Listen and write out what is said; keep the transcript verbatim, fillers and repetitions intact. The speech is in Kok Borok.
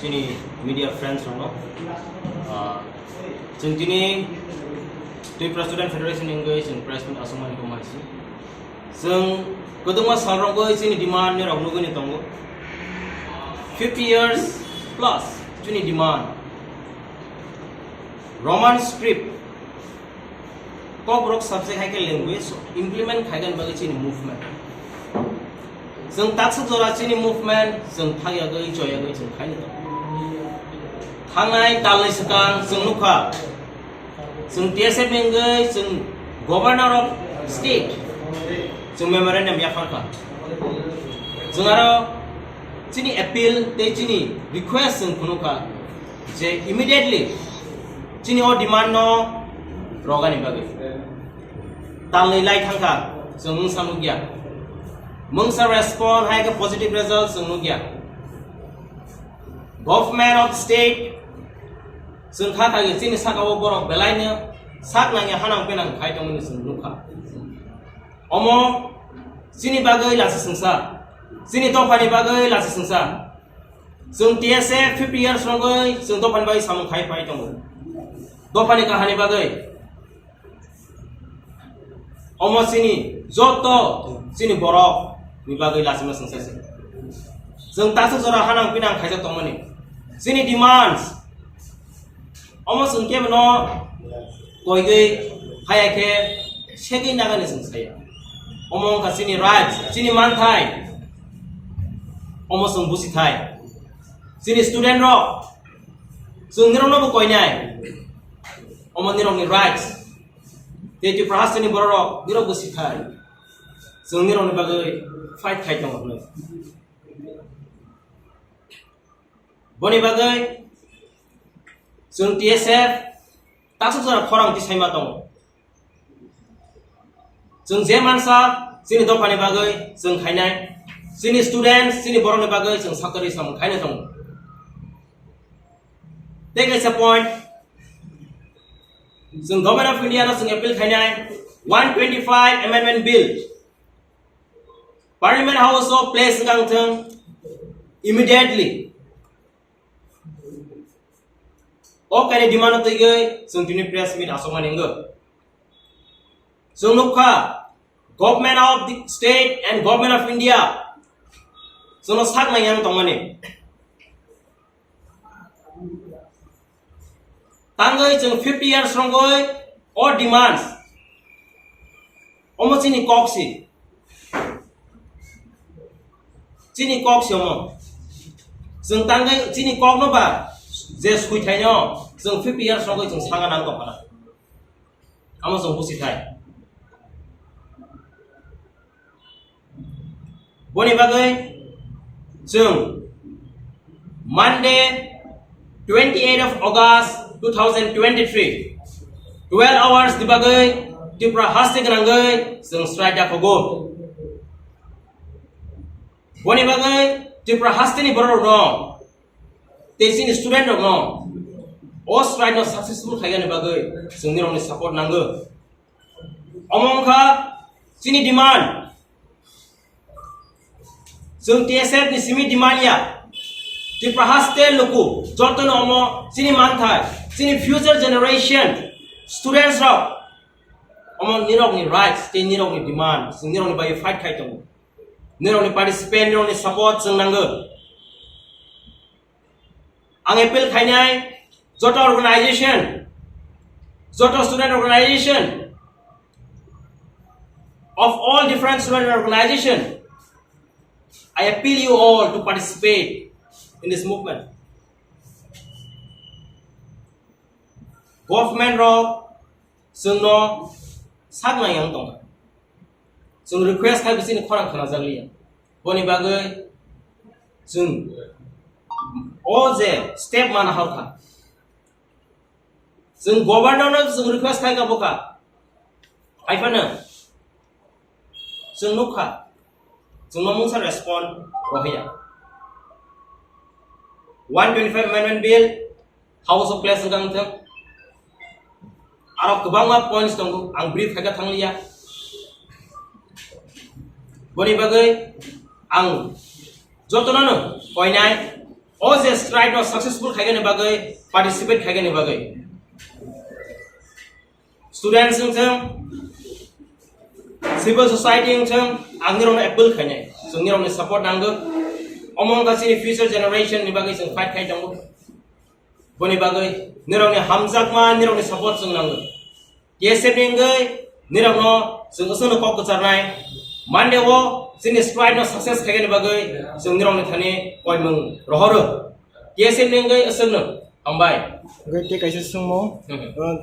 Media friends rokno, ah, chwng tini Tripura Student Federation wngwi chwng press meet aswkmani kwmaisi. Chwng kwdwkma salrogwi chini demand ni rok nugwini tongo. Fifty years plus chini demand. Roman script Kokborok subject hai khe language implement khaigani bagwi chini movement. Chwng taksuk jora chini movement chwng phakyagwi choyagwi chwng khaini tongo. Thangnai talni swkang chwng nukha, chwng T S F ni wngwi chwng Governor of State chwng memorandum yapharkha. Chwng aro chini appeal tei chini request chwng phunukha je immediately chini o demand no rogani bagwi. Talni lai thangkha, chwng mungsa nukya. Mungsa respond hai khe positive result chwng nukya. Government of state chwng kha kha chini saka o borok belaino sak nangya hanang penang khai tongmani chwng nukha. Omo chini bagwi lachi sengsa, chini dophani bagwi lachi sengsa. Chwng T S F fifty years rogwi chwng dophani bagwi samung khai pai tongo. Dophani kahani bagwi omo chini joto chini borok ni bagwi lachima sengsa se. Chwng tasu jora hanang pinang khaijak tongmani. Chini demands omo chwng kebo no koigwi haya khe segwi nagani chwng saya. Omo wngkha chini rights, chini manthai. Omo chwng busi thai. Chini student rok, chwng nirokno bo koinai. Omo nirokni rights. Tei Tripura hasteni bororok nirok bo sikhai. Chwng nirokni bagwi fight khai tongo hwnwi. Boni bagwi chwng T S F taksuk jora khorang tisaima tongo. Chwng je mansa chini dophani bagwi chwng khainai, chini students, chini borokni bagwi chwng saktori samung khaina tongo. Tei kaisa point, chwng Government of India no chwng appeal khainai, one twenty-five Amendment Bill Parliament House o place wngkang thwng immediately. O kaini demand no twiwi chwng tini press meet asokmani wngwi. Chwng nukha, Government of the State and Government of India chwngno sak nai yang tongmani. Tangwi chwng fifty years rongwi o demands. Omo chini kok si. Chini kok si omo. Chwng tangwi chini kok no ba je sui thaino chwng fifty years rongwi chwng sanga nang tongkha na. Amo chwng busi thai. Boni bagwi chwng Monday, twenty-eight of August two thousand twenty-three, twelve hours ni bagwi Tripura haste gwnangwi chwng strike dakhogo. Boni bagwi Tripura hasteni bororokno tei chini student rokno o strike no successful khaigani bagwi chwng nirokni support nango. Omo wngkha chini demand. Chwng T S F ni simi demand ya. Tripura haste luku jotono omo chini manthai, chini future generation students rok omo nirokni rights tei nirokni demand, chwng nirokni bagwi fight khai tongo. Nirokni participant, nirokni support chwng nango. Ang appeal khainai joto organization, joto student organization of all different student organization, I appeal you all to participate in this movement. Government rok chwngno sak nai ang tongkha. Chwng request khai bisini khorang khna jak liya. Boni bagwi chwng o je step mana hor kha. Chwng governor no chwng request khai ka bokha. Hai phano chwng nukha. Chwngno mungsa respond rohya. One twenty-five Amendment Bill House of Place wngkha wngthang. Aro kwbangma points tongo, ang brief khaika thangliya. Boni bagwi ang jotono no koinai, O je strike no successful khaigani bagwi, participate khaigani bagwi. Students wng thung, civil society wng thung, ang nirokno appeal khainai. Chwng nirokni support nango. Omo wngkha chini future generation ni bagwi chwng fight khai tongo. Boni bagwi nirokni hamjakma, nirokni support chwng nango. T S F ni wngwi nirokno chwng aswkno kok kwcharnai. Monday o chini strike no success khaigani bagwi chwng nirokni thani koimung rohoro. T S F ni wngwi aswkno hambai. Hwnkhe tei kaisa swngmung, Hmm. uh,